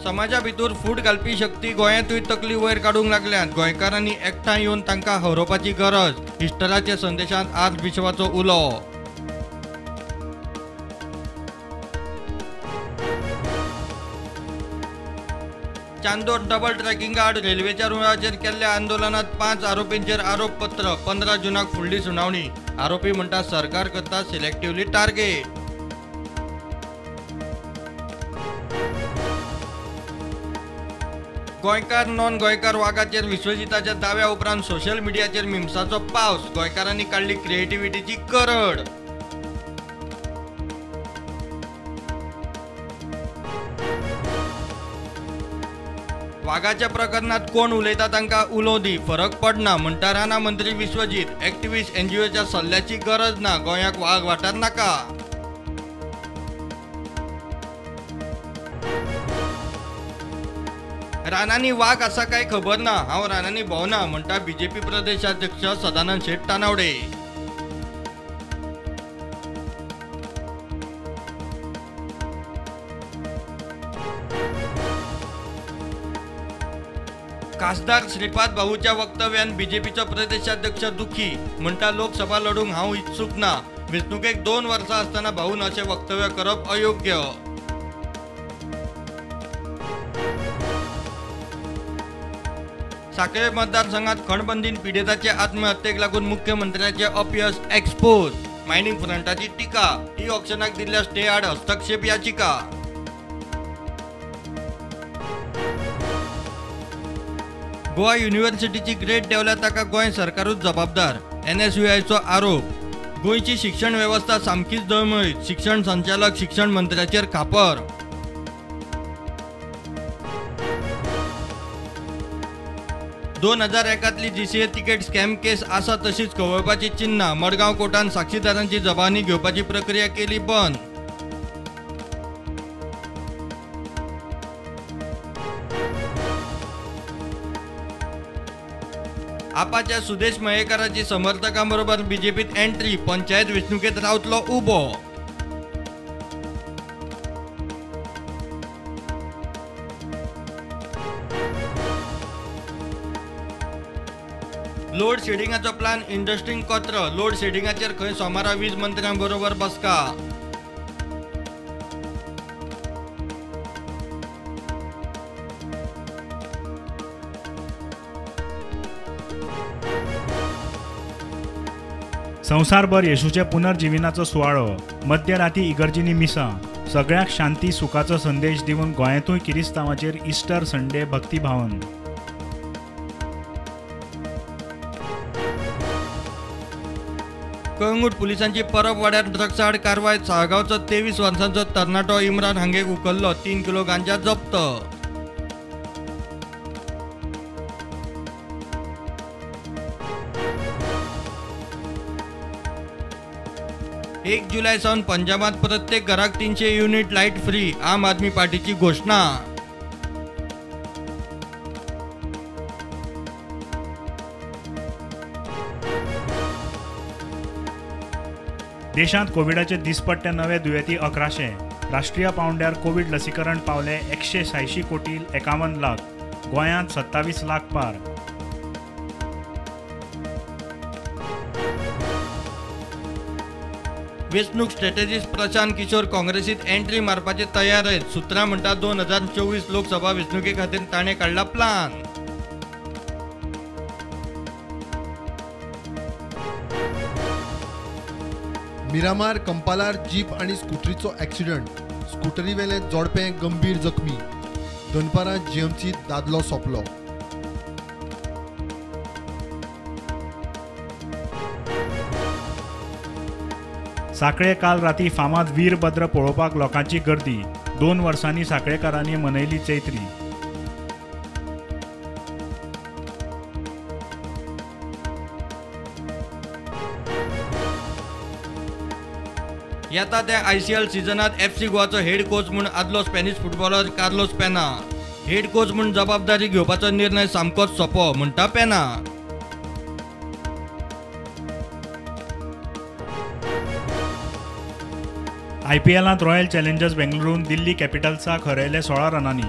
समाजा भितर फूट घालपी शक्ती गोंयांतूय तकली वयर काडूंक लागल्यात. गोंयकारांनी एकठांय येवन तांकां हरोवपाची गरज. इस्टराच्या संदेशांत आर्च बिशपाचो उलो. चांदोर डबल ट्रॅकिंगा आड रेल्वेच्या रुळाचेर केल्ल्या आंदोलनात 5 आरोपींचेर आरोपपत्र. 15 जूनाक फुडली सुनावणी. आरोपी म्हणटा सरकार करता सिलेक्टिवली टार्गेट. गोंयकार नॉन गोंयकार वागाचेर विश्वजिताच्या दाव्या उपरांत सोशल मिडियाचेर मिम्साचो पावस. गोंयकारांनी काडली क्रिएटिव्हिटीची करड. वागाच्या प्रकरणात कोण उलयता तांकां उलोवं दी, फरक पडना म्हणटा राना मंत्री विश्वजीत. एक्टिव्हिस्ट एनजीओच्या सल्ल्याची गरज ना, गोंयाक वाग वाठार नाका. रानांनी वाग आसा काय खबर ना, हांव रानांनी भोंवना म्हणटा बीजेपी प्रदेशाध्यक्ष सदानंद शेट तानावडे. खासदार श्रीपाद भाऊच्या वक्तव्यान बीजेपीचो प्रदेशाध्यक्ष दुखी, म्हणटा लोकसभा लढूंक हांव इत्सूक ना. वेंचणुकेक 2 वर्सां आसतना भाऊन अशें वक्तव्य करप अयोग्य. साखळे मतदारसंघात खणबंदीन पिडेताचे आत्महत्येक लागून मुख्यमंत्र्याचे अपयश एक्सपोज. मायनिंग फ्रंटाची टिका. ई ऑक्शनाक दिल्ल्या स्टे आड हस्तक्षेप याचिका. गोवा युनिव्हर्सिटीची ग्रेड देंवल्या ताका गोंय सरकारूच जबाबदार, एनएसयूआयचो आरोप. गोंयची शिक्षण वेवस्था सामकीच डळमळीत. शिक्षण संचालक शिक्षण मंत्र्याचेर खापर. 2001 जीसीए तिकेट स्कॅम केस आसा तशीच खवळपाची चिन्हां. मडगांव कोर्टान साक्षीदारांची जबानी घेवपाची प्रक्रिया केली बंद. आपाच्या सुदेश मयेकाराची समर्थकांबरोबर बीजेपीत एंट्री. पंचायत वेंचणुकेत रावतलो उबो. लोड शेडिंगाचो प्लान इंडस्ट्रींक कोत्र. लोड शेडिंगाचेर खंय सोमारा वीज मंत्र्यां बरोबर बसका. संवसारभर येशूच्या पुनर्जिविनाचो सुवाळो. मध्यराती इगर्जींनी मिसां. सगळ्यांक शांती सुखाचो संदेश दिवन गोंयांतूय किरिस्तांवाचेर इस्टर संडे भक्तिभावन. कळंगूट पुलिसांची परब वाड्यार ड्रग्स आड कारवाय. साळगांवचो 23 वर्सांचो तरणाटो इम्रान हांगेक उखल्लो. 3 किलो गांजा जप्त. एक जुलय सावन पंजाबात प्रत्येक घराक 300 युनिट लायट फ्री. आम आदमी पार्टीची घोशणा. देशांत कोविडाचे दिसपट्टे नवे दुयेंती 1100. राष्ट्रीय पांवड्यार कोविड लसीकरण पावले 186 कोटी 51 लाख. गोंयांत 27 लाख पार. वेंचणूक स्ट्रॅटेजिस्ट प्रशांत किशोर काँग्रेसीत एंट्री मारपाचे तयारेत. सुत्रां म्हणटा 2024 लोकसभा वेंचणुके खातीर ताणें काडला प्लान. मिरामार कंपालार जीप आनी स्कुटरीचो एक्सिडंट. स्कुटरीवेलें जोडपें गंभीर जखमी. दनपारां जीएमसीत दादलो सोंपलो. साखळे काल राती फामाद वीरभद्र पळोवपाक लोकांची गर्दी. 2 वर्सांनी साखळेकारांनी मनयली चैत्री. येता त्या आयसीएल सिजनात एफसी गोवाचो हेड कोच म्हूण आदलो Spanish footballer Carlos Pena. Head coach म्हूण जबाबदारी घेवपाचो निर्णय सामकोच सोंपो म्हणटा पेना. आयपीएलांत रॉयल चॅलेंजर्स बेंगळुरून दिल्ली कॅपिटल्साक हरयले 16 रनांनी.